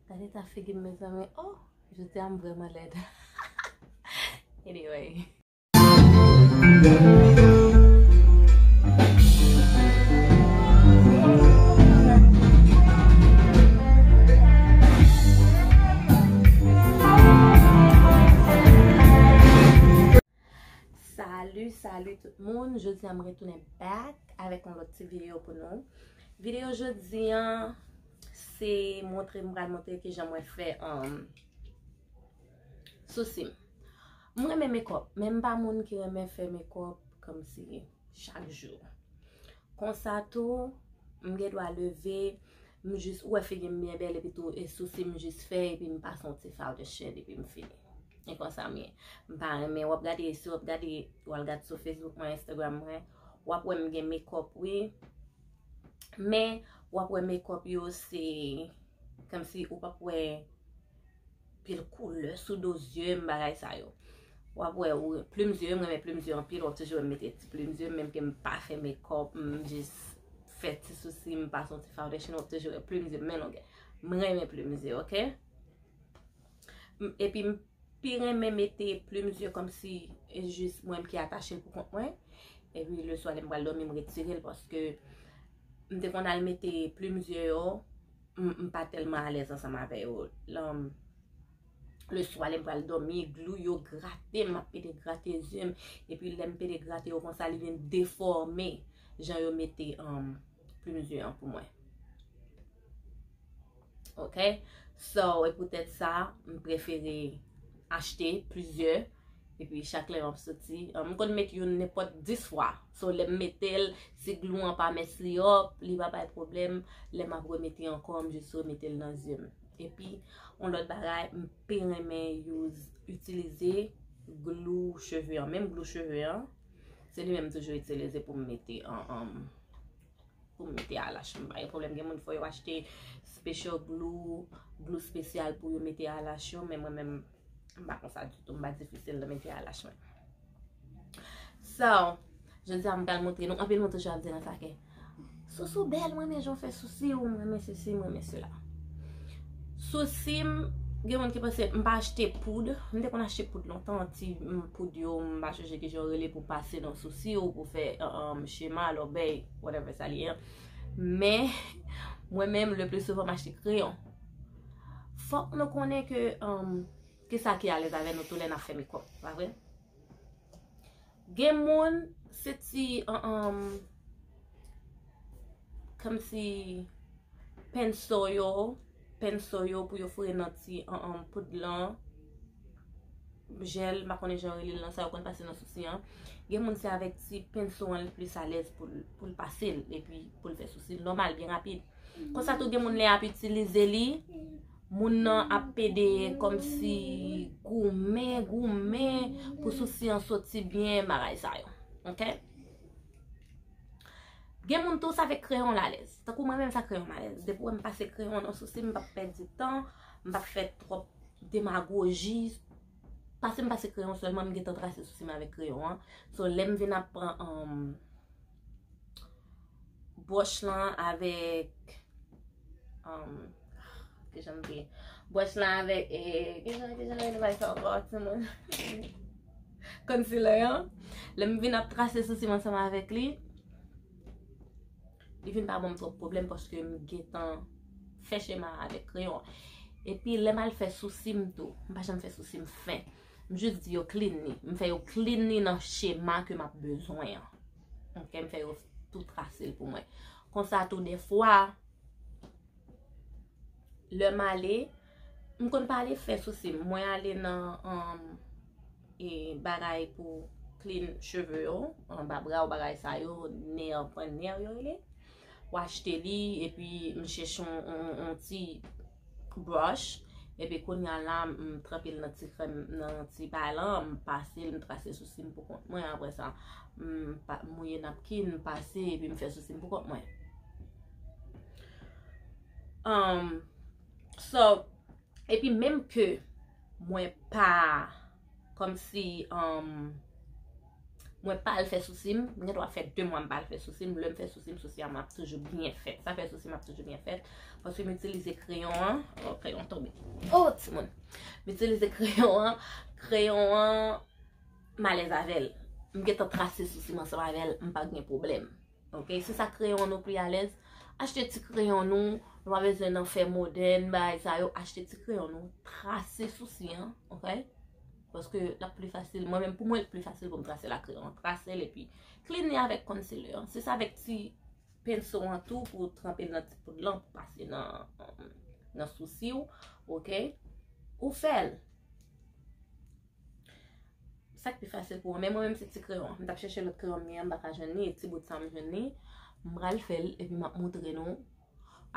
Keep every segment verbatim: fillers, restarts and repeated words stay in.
Gade ta figi m, mezanmi. Oh, jodi a m vrèman lèd. Anyway. Salut, salut tout moun. Jodi a m retounen back avèk yon lòt ti videyo pou nou. Videyo jodi a, se montre, m pral montre kijan mwen fè, um, sousi m. M renmen makeup, men m pa moun ki renmen fè makeup kòmsi chak jou. Konsa tou, m gen dwa leve, m jis, ou wè figi m byen bèl, epi tou, e sousi m jis fè, epi m pase yon ti foundation, epi m fini. E konsa m ye. M pa renmen, w ap gade, si w ap gade, w al gade sou Facebook mwen, Instagram mwen, w ap wè m gen makeup, wi. Men, w ap wè makeup yo, se kòmsi ou p ap wè pil koulè sou do zye m, bagay sa yo. W ap wè, ou, plim zye, m renmen plim zye anpil, w ap toujou wè m mete ti plim zye, menm ke m pa fè makeup, m jis fè ti sousi, m pase yon ti foundation, w ap toujou wè plim zye m, men longè. M renmen plim zye, oke? M, epi m pi renmen mete plim zye kòmsi e jis mwen ki atache l pou kont mwen. Epi leswa lè m pral dòmi, m retire l paske m te konn al mete plim zye yo, m, m pa tèlman alèz ansanm avè yo. Lè m, leswa lè m pral dòmi, glou yo grate m, m ap pede grate zye m. Epi lè m pede grate yo konsa, li vin defòme jan yo mete, um, plim zye an pou mwen. Ok? So, e poutèt sa, m prefere achte plizyè. Epi chak lè m ap soti, m konn met youn nenpòt dis fwa. So, lè m mete l, si glou an pa mès li up, li pa bay pwoblèm. Lè m ap remete ankò, m jis remete l nan zye m. Epi, yon lòt bagay, m pi renmen use, itilize glou cheve an. Menm glou cheve an, se li menm m toujou itilize pou m mete an, an, pou m mete alach mwen. M pa gen pwoblèm, gen moun fò yo achte special glue, glou espesyal pou yo mete alach yo, men mwen menm, m pa konsa ditou, m pa difisil nan mete alach mwen. So, jodi a m pral montre nou, anpil moun toujou ap di nan sa ke, "Sousou bèl, mwen renmen jan w fè sousi w, mwen renmen sesi, mwen renmen sela." Sousi m, gen moun ki panse m pa achte poud. M te konn achte poud lontan, ti, mm, poud yo, m pa sonje kijan yo rele pou pase nan sousi w, pou fè, um, um, chema, lòbèy, whatever sa li ye. Men, mwen menm, le pli souvan, m achte kreyon. Fòk nou konnen ke, um, kisa ki alèz avè nou tou lè n ap fè makeup, pa vre? Gen moun, se ti, um, um, kòmsi penso yo, penso yo pou yo foure nan ti, um, um, poud lan, jèl, m pa konnen jan yo rele l lan, sa yo konn pase nan sousi an. Gen moun se avèk ti penso an li plis alèz pou l, pou l pase l, epi pou l fè sousi l nòmal, byen rapid. Konsa tou gen moun lè y ap itilize li, moun nan ap pede kòmsi goumen, goumen pou sousi an soti byen, bagay sa yo. Ok? Gen moun tou, sa fè kreyon l alèz. Tankou mwen menm, sa kreyon m alèz. Depi w wè m pase kreyon nan sousi m, m p ap pèdi tan, m p ap fè twòp demagoji. Pase m pase kreyon sèlman, m gentan trase sousi m avèk kreyon an. So, lè m vin ap pran, um, bwòch lan avèk, um, kijan m di? Bwòch lan avèk, eh, kijan, kijan yo rele bagay sa ankò, timoun? Concealer an. Lè m vin ap trase sousi m ansanm avèk li, li vin pa ban m twòp pwoblèm paske m gentan fè chema avèk kreyon. Epi lè m al fè sousi m tou, m pa janm fè sousi m fen. M jis di yo clean li. M fè yo clean li nan chema ke m ap bezwen an. Ok, m fè yo tou trase l pou mwen. Konsa tou, dèfwa, lè m ale, m konn pa ale fè sousi m. Mwen ale nan, um, e, bagay pou clean cheve yo, anba bra w, bagay sa yo, nail, pran nail yo rele. W achte li, epi m chèche yon, yon, yon ti brush, epi kounye a la, m tranpe l nan ti krèm, nan ti bagay lan, m pase l, m trase sousi m pou kont mwen. Apre sa, m pa, mouye napkin, m pase, epi m fè sousi m pou kont mwen. Um, so, epi menm ke mwen pa, kòmsi, um, Mwen pa al fè sousi m, m gen dwa fè de mwa m pa al fè sousi m, lè m fè sousi m, sousi a m ap toujou byen fèt. Sa fè sousi m ap toujou byen fèt, paske m itilize kreyon an, oh, kreyon tonbe. Oh, timoun. M itilize kreyon an, kreyon an, m alèz avè l. M gentan trase sousi m ansanm avè l, m pa gen pwoblèm. Ok, se sa kreyon nou pi alèz. Achte ti kreyon nou, nou pa bezwen nan fè modèn, bagay sa yo, achte ti kreyon nou, trase sousi an, ok? Paske l ap pli fasil, mwen menm pou mwen, l pli fasil pou m trase l ak kreyon an. Trase l epi clean li avèk concealer an. Se sa avèk ti penso an tou pou tranpe l nan ti poud lan, pou pase nan, nan sousi w, ok? Ou fè l. Sa k pi fasil pou ou. Men mwen menm se ti kreyon. M t ap chèche lòt kreyon m ye a, m pa ka jwenn li, e ti bout sa m jwenn li. M pral fè l, epi m ap moutre nou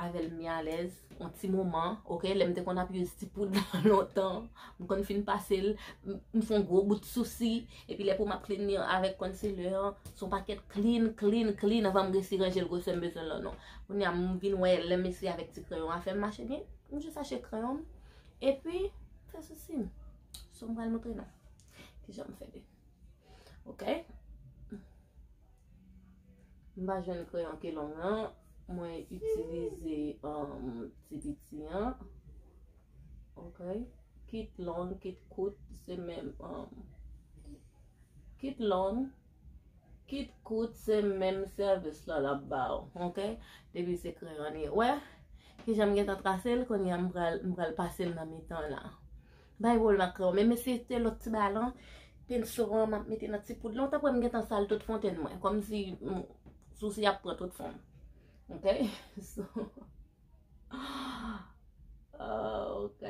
avè l m alèz, yon ti moman, ok, lè m te konn ap use ti poud lan lontan, m konn fin pase l, m, m fè yon gwo bout sousi, epi lè pou m ap clean li avèk concealer an, se yon pakèt clean, clean, clean, anvan m resi ranje l gwosè m bezwen l lan non. Kounye a, m vin wè lè m eseye avèk ti kreyon a fè m mache byen, m jis achte kreyon m, epi fè sousi m. So, m pral moutre nou kijan m fè li. Ok? M pa jwenn kreyon ki long nan. Mwen itilize, um, ti piti an. Ok? Kit long, kit kout, se menm, um, kit long, kit kout, se menm sèvis la l ap ba w. Ok? Depi se kreyon li. Wè? Kijan m gentan trase l, kounye a m pral, m pral pase l nan mitan la. Bay wòl ak kreyon. Men, men se te lòt ti bagay lan, penso an, m ap mete nan ti poud lan. Ou t ap wè m gentan sal tout fontenn mwen. Kòmsi, mm, sousi ap pran tout fon m. Ok? So, ah, ok.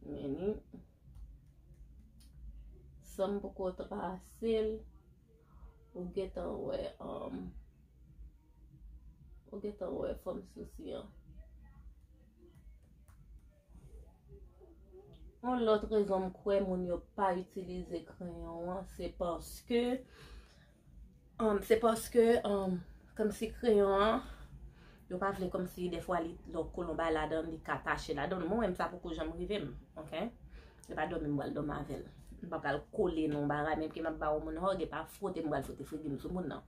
Men ni. San m poko trase l. Ou gentan wè, um, ou gentan wè fòm sousi an. Yon lòt rezon m kwè moun yo pa itilize kreyon an, se paske, um, se paske, um, kòmsi kreyon an, yo pa vle kòmsi dèfwa li, lè w kole yon bagay ladan l, li ka tache ladan l. Mwen menm sa poko janm rive m, ok? Se pa dòmi m pral dòmi avè l. M pa pral kole nan yon bagay, menm ke m ap ba yon moun hug, e pa fwote m pral fwote figi m sou moun nan.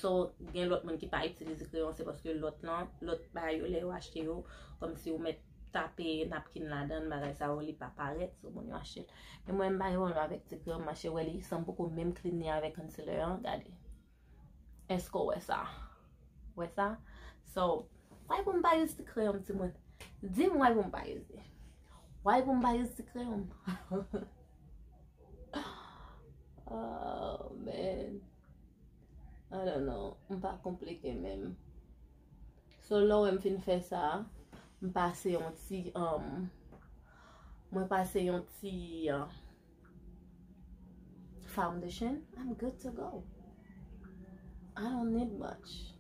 So, gen lòt moun ki pa itilize kreyon, se paske lòt lan, lòt bagay yo, lè yo achte yo, kòmsi ou mèt tape napkin ladan l, bagay sa yo, li pa parèt, so moun yo achte l. Men mwen, m pa gen pwoblèm avèk ti kreyon, m mache wè li, san m poko menm clean li avèk concealer an, gade. Èske w wè sa? Wè sa? So, why pou m pa use ti kreyon m, timoun? Di m why pou m pa use li. Why pou m pa use ti kreyon m? Oh, man. I don't know. M pa konplike menm. So, lè w wè m fin fè sa, m pase yon ti, um, mwen pase yon ti, uh, foundation, I'm good to go. I don't need much.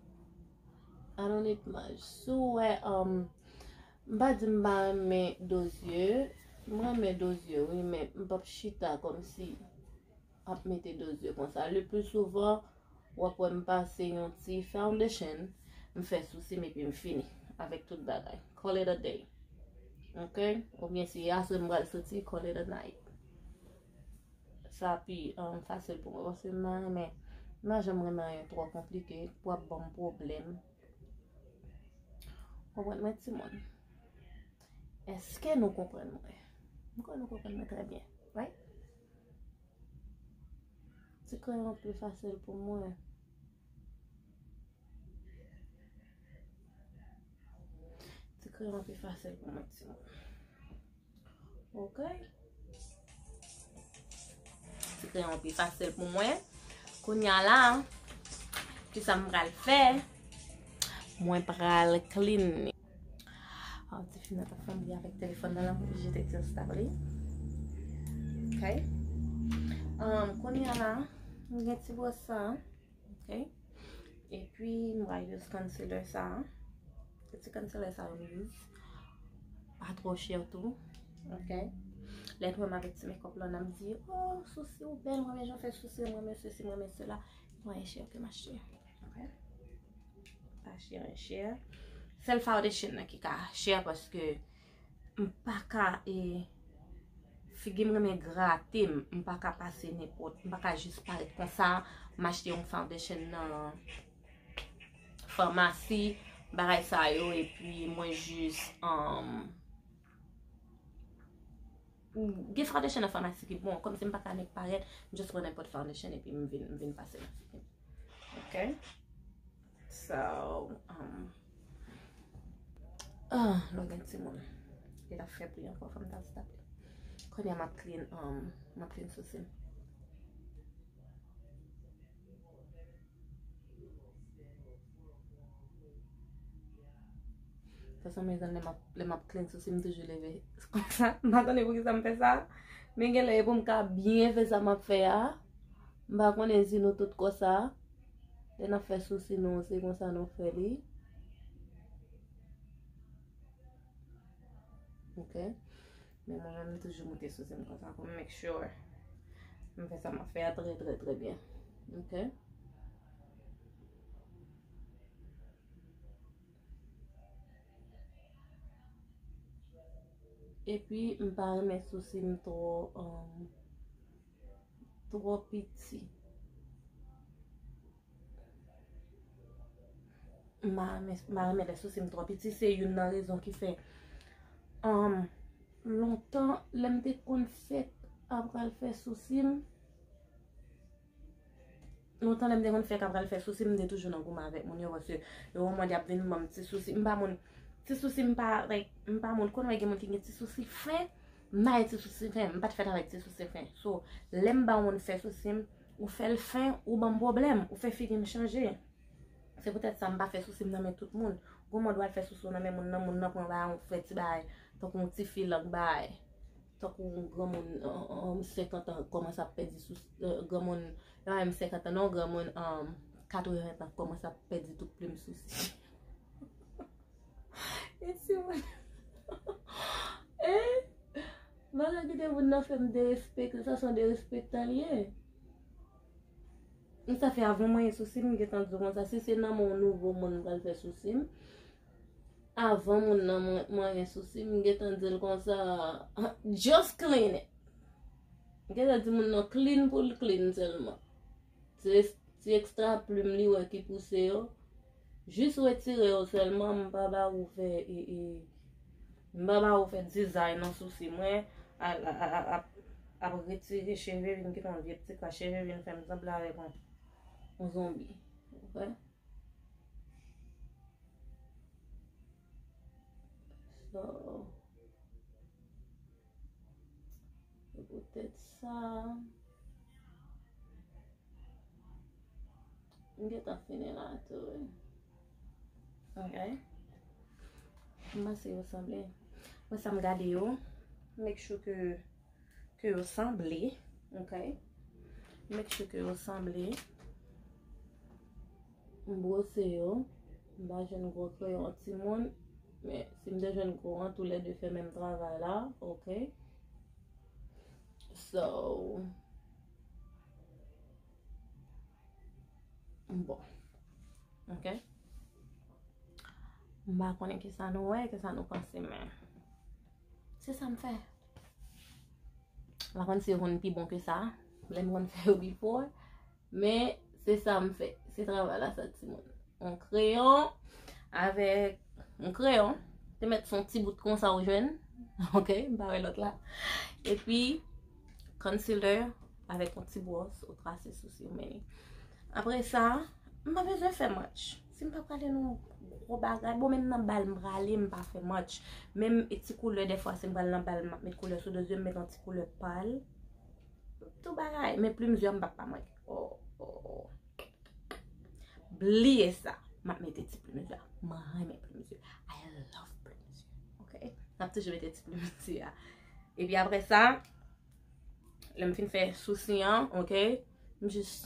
I don't need much. Si w wè, um, m pa di m pa renmen do zye, m renmen do zye, wi, men m p ap chita kòmsi ap mete do zye konsa. Le pli souvan, w ap wè m pase yon ti foundation, m fè sousi m epi m fini avèk tout bagay. Call it a day. Ok? Oubyen si aswè m pral soti, call it a night. Sa pi, um, fasil pou mwen, paske m pa renmen, m pa janm renmen anyen twò konplike, pou ap ban m pwoblèm. Konprann mwen, timoun? Èske nou konprann mwen? M kwè nou konprann mwen trè byen, right? Ti kreyon pi fasil pou mwen. Ti kreyon pi fasil pou mwen, timoun. Ok. Ti kreyon pi fasil pou mwen. Kounye a la, kisa m pral fè? Mwen pral clean li. Ah, ti fi nan t ap fè m ri avèk telefòn nan la, m oblije te di l stop li. Ok. Um, kounye a la, m gen ti bwòs sa. Ok. Epi, m va use concealer sa. Se ti concealer sa yo m use. Pa twò chè tou. Ok. Lè nou wè m avèk ti makeup lan, n ap di, oh, sousi w bèl, mwen renmen jan w fè sousi, mwen renmen sesi, mwen renmen sela. Mwen renmen chè ke m achte. Ok. Pa chè, chè. Sèl foundation nan ki ka chè paske m pa ka, e, figi m renmen grate m, m pa ka pase nenpòt, m pa ka jis parèt konsa, m achte yon foundation nan famasi, bagay sa yo, epi mwen jis, um, gen foundation nan famasi ki bon, kòmsi m pa ka nek parèt, m jis pran nenpòt foundation epi m vin, m vin pase nan figi m. Ok? So, um, ah, lè w gen timoun, li t ap fè bri ankò, fò m ta stop li. Kounye a m ap clean, um, m ap clean sousi m. Sa sanble lè m ap, lè m ap clean sousi m toujou leve konsa. M pa konnen poukisa m fè sa. Men genlè e pou m ka byen fè sa m ap fè a. M pa konnen si nou tout konsa. Lè n ap fè sousi nou, se konsa nou fè li. Ok. Men mwen menm, m toujou moute sousi m konsa pou m make sure m fè sa m ap fè a trè, trè, trè byen. Ok. Epi, m pa renmen sousi m twò, um, twò piti. M pa renmen, m pa renmen lè sousi m twò piti. Se youn nan rezon ki fè, um, lontan, lè m te konn fèk apral fè sousi m, lontan lè m te konn fèk apral fè sousi m, m te toujou nan goumen avèk moun yo, paske yo wè mwen y ap vin ban m ti sousi. M pa moun, ti sousi m pa, like, m pa moun, konn wè gen moun ki gen ti sousi fen, m pa gen ti sousi fen, m pa t fèt avèk ti sousi fen. So, lè m ba yon moun fè sousi m, ou fè l fen, ou ban m pwoblèm, ou fè figi m chanje. Se poutèt sa m pa fè sousi m nan men tout moun. Gon moun w al fè sousi w nan men moun nan, moun nan pran bagay, ou fè ti bagay, tankou yon ti fi lang bagay. Tankou yon granmoun, um, um, senkant an kòmanse ap pèdi sou, uh, granmoun, pa menm senkant an non, granmoun, um, katreven an kòmanse ap pèdi tout plim sousi. E si moun, eh, bagay ki te moun nan fè m derespekte, sa se yon derespektan li ye. Sa fè avan mwen gen sousi m, m gentan di w konsa, si se nan men yon nouvo moun m pral fè sousi m, avan moun nan mwen, mwen gen sousi m, m gentan di l konsa, just clean it. M gentan di moun nan clean pou l clean sèlman. Se ti ekstra plim li wè ki pouse yo. Jis retire yo sèlman, m pa ba ou fè, e, e, m pa ba ou fè dizay nan sousi mwen, a, a, a, a, ap, ap retire cheve, vin kite yon vye ti kras cheve, vin fè m sanble avèk yon, yon zonbi. Ok? So, se poutèt sa. M gentan fini la tou, wi. Ok. M panse yo sanble. Mwen sa m gade yo. Make sure ke, ke yo sanble. Ok. Make sure ke yo sanble. M bwose yo. M pa jwenn gwo kreyon timoun. Men si m te jwenn gwo an, toulède fè menm travay la. Ok. So, bon. Ok. M pa konnen kisa nou wè, kisa nou panse, men se sa m fè. M pa konn si yo konn pi bon ke sa. Lè m konn fè yo before. Men se sa m fè. Se travay la sa, timoun. Yon kreyon avèk yon kreyon. Te mèt se yon ti bout konsa ou jwenn. Ok, m pa wè lòt la. Epi, concealer avèk yon ti bwòs, ou trase sousi w, men apre sa, m pa bezwen fè much. Si m pa prale nan yon gwo bagay, bon, menm nan bal m prale, m pa fè much. Menm e ti koulè, dèfwa, si m pral nan bal, m ap met koulè sou do zye m, met yon ti koulè pal. Tou bagay, men plim zye a m p ap pa manke. Oh, oh, oh. Bliye sa. M ap mete ti plim zye a. Mwen renmen plim zye. I love plim zye. Ok? M ap toujou mete ti plim zye a. Epi apre sa, lè m fin fè sousi an, ok? M jis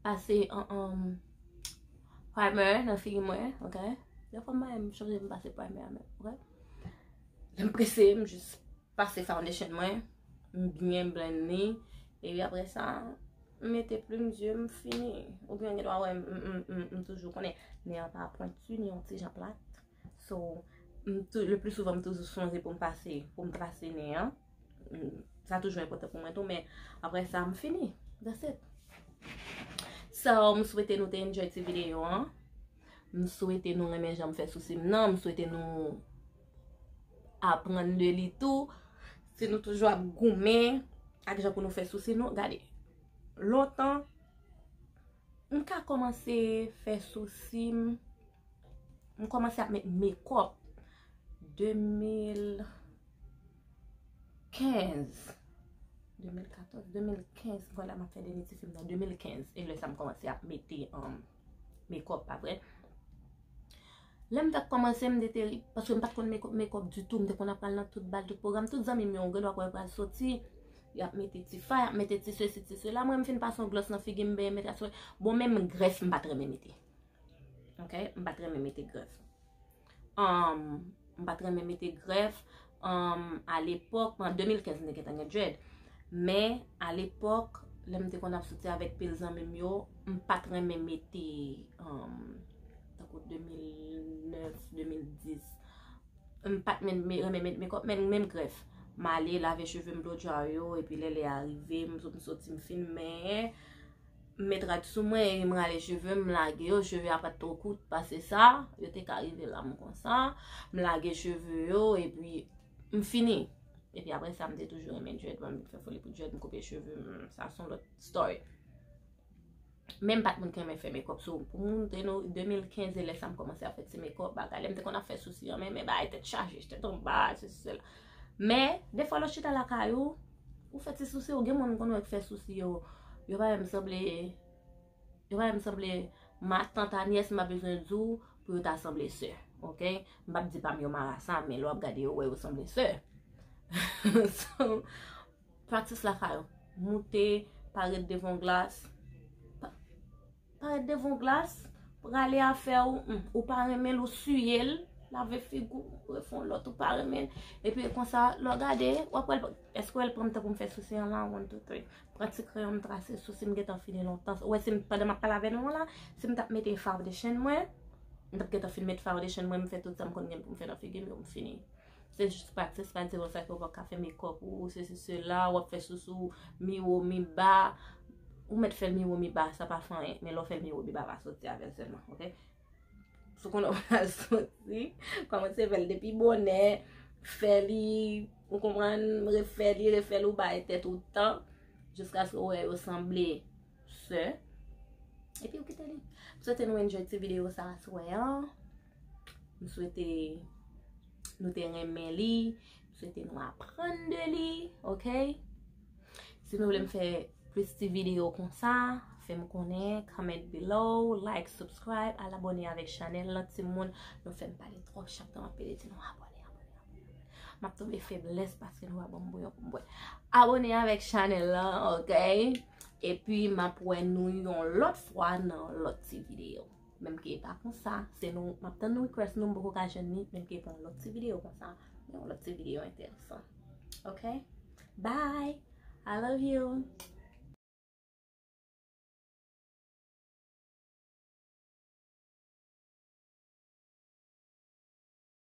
pase an, an primer nan figi mwen, ok? Dèfwa m pa menm chanje m pase primer a menm, ok? Lè m prese, m jis pase foundation mwen, m byen blend li, epi apre sa, m mete plim zye, m fini. Oubyen gen dwa wè m, m, m, m, m toujou konnen nen an pa pwenti, ni yon ti jan plat. So, M tou- le pli souvan, m toujou sonje pou m pase, pou m trase nen an. M- Sa toujou enpòtan pou mwen tou, men apre sa, m fini. That's it. So, m swete nou te enjoy ti videyo an. M swete nou renmen jan m fè sousi m nan. M swete nou aprann de li tou. Si nou toujou ap goumen ak jan pou nou fè sousi nou, gade. Lontan, m ka kòmanse fè sousi m. M kòmanse ap met makeup de mil kenz. De mil katòz, de mil kenz, m kwè la m ap fè dènye ti fim nan, de mil kenz. E lè sa m kòmanse ap mete um, makeup, pa vre? Lè m t ap kòmanse, m te teri, paske m pa t konn makeup, makeup ditou. M te konn ap pral nan tout bal, tout pwogram. Tout zanmi m yo, ou gen dwa kwè pral soti, y ap mete ti fay, y ap mete ti sesi, ti sela. Mwen, m fin pase yon glòs nan figi m, benyen, mete aswe. Bon, menm grèf, m pa t renmen mete. Ok? M pa t renmen mete grèf. Um, m pa t renmen mete grèf. Um, alepòk, an de mil kenz, m te gentan gen dread. Men, alepòk, lè m te konn ap soti avèk pil zanmi m yo, m pa t renmen mete, um, tankou de mil nèf, de mil dis. M pa t men- me- renmen met makeup, men menm grèf. M ale lave cheve m, blow-dry yo, epi lè lè a rive, m sot- m soti, m fin men, m met rad sou mwen, e m rale cheve m, m lage yo, cheve a pa t twò kout pase sa, yo te ka rive la m konsa, m lage cheve yo, epi m fini. Epi apre sa, m te toujou renmen dread, mwen m fè foli pou dread, m koupe cheve m, sa se yon lòt story. Men m pa t moun ki renmen fè makeup, so pou moun te nou de mil kenz, e lè sa m kòmanse ap fè ti makeup, bagay, lè m te konn ap fè sousi an, men, men bagay tèt chaje, tèt anba, sesi, sela. Men, defwa lè w chita lakay ou, ou fè ti sousi, ou gen moun m konn wè k fè sousi yo, yo pa menm sanble, yo pa menm sanble matant a nyès, m pa bezwen di w pou yo ta sanble sè, ok? M p ap di pa m yo marasa, men lè w ap gade yo, w wè yo sanble sè. So, practice lakay ou. Moute, parèt devan glas. Pa- Parèt devan glas, rale afè w, hmm, ou pa renmen l, ou siye l, lave figi w, refè yon lòt, ou pa renmen l. Epi konsa, lè w gade, w ap wè l, èske w wè l pran m tan pou m fè sousi an la, one, two, three. Pran ti kreyon, m trase sousi, m gentan fini lontan. Ou wè, si m, pandan m ap pale avè nou an la, si m t ap mete foundation mwen, m t ap gentan fin met foundation mwen, m fè tout sa m konn gen pou m fè nan figi m, yo, m fini. Se jis pratis, pa di konsa ke w pa ka fè makeup ou, sesi, sela, w ap fè sousi w, mi wo, mi ba. Ou mèt fè l mi wo, mi ba, sa pa fè anyen. Men lè w fè l mi wo, mi ba, pa soti avè l sèlman, ok? Si w konnen w pral soti, kòmanse fè l depi bonè, fè li, ou konprann, refè li, refè l, ou bay tèt ou tan, jiskaske w wè yo sanble sè. Epi ou kite li. M swete nou enjoy ti videyo sa aswè an. M swete nou te renmen li. M swete nou aprann de li, ok? Si nou vle m fè plis ti videyo konsa, fè m konnen, comment below, like, subscribe, al abòne avèk chanèl lan, timoun. Nou fè m pale twòp, chak tan m ap pede di nou abòne, abòne, abòne. M ap tonbe feblès paske nou pa ban m bouyon pou m bwè. Abòne avèk chanèl lan, ok? Epi m ap wè nou yon lòt fwa nan lòt ti videyo. Menm ke e pa konsa, se nou, m ap tann request nou, m poko ka jwenn li, menm ke e pa yon lòt ti videyo konsa, men yon lòt ti videyo enteresan. Ok? Bye! I love you!